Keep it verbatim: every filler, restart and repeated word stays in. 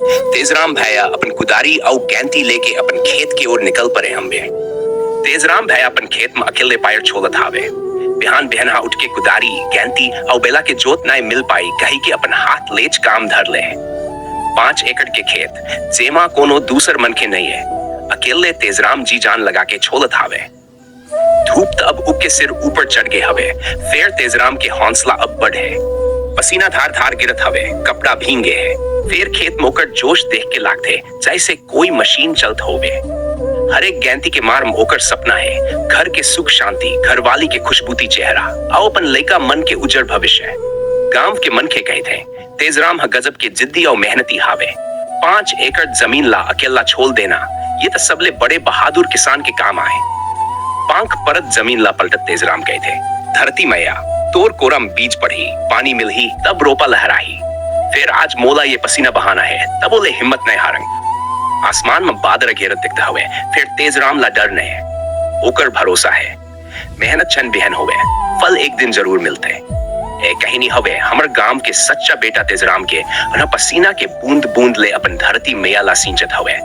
तेजराम भैया अपन कुदारी अउ गैंती लेके अपन खेत के ओर निकल परे हवे। तेजराम भैया अपन खेत म अकेले पैर छोलत हावे। बिहान बिहनहा उठ के कुदारी, गैंती अउ बेला के जोत नाय मिल पाई, कही के अपन हाथ लेच काम धर ले। पाँच एकड़ के खेत, जेमा कोनो दूसर मनखे नइये, अकेले तेजराम जी जान लगा के छोलत हावे। धूप त अब उके सिर ऊपर चढ़ गे हवे, फेर तेजराम के हौसला अब बढ़े। पसीना धार धार गिरत हवे, कपड़ा भींगे हे, फेर खेत म ओकर जोश देख के लागथे, जैसे कोई मशीन चलत होवे। हर एक गैंती के मार म ओकर सपना हे, घर के सुख शांति, घरवाली के खुशबूती चेहरा, अउ अपन लइका मन के उज्जर भविष्य। गांव के मनखे कहिथे, तेजराम ह गजब के जिद्दी अउ मेहनती हावे। पाँच एकड़ जमीन ला अकेला छोल देना, ये त सबले बड़े बहादुर किसान के काम आय। पांख परत जमीन ला पलटत तेजराम कहिथे, धरती मैया, तोर कोरा म बीज पड़ही, पानी मिलही, तब रोपा लहराही। फेर आज मोला ये पसीना बहाना हे, तब ओले हिम्मत नइ हारंग। आसमान म बादर घेरत दिखत हवे, फेर तेजराम ला डर नइ हे, ओकर भरोसा हे। मेहनत छन बिहन होवे, फल एक दिन जरूर मिलथे। ए कहिनी हवे हमर गांव के सच्चा बेटा तेजराम के, अउ पसीना के बूंद बूंद ले अपन धरती मैया ला सींचत हवे।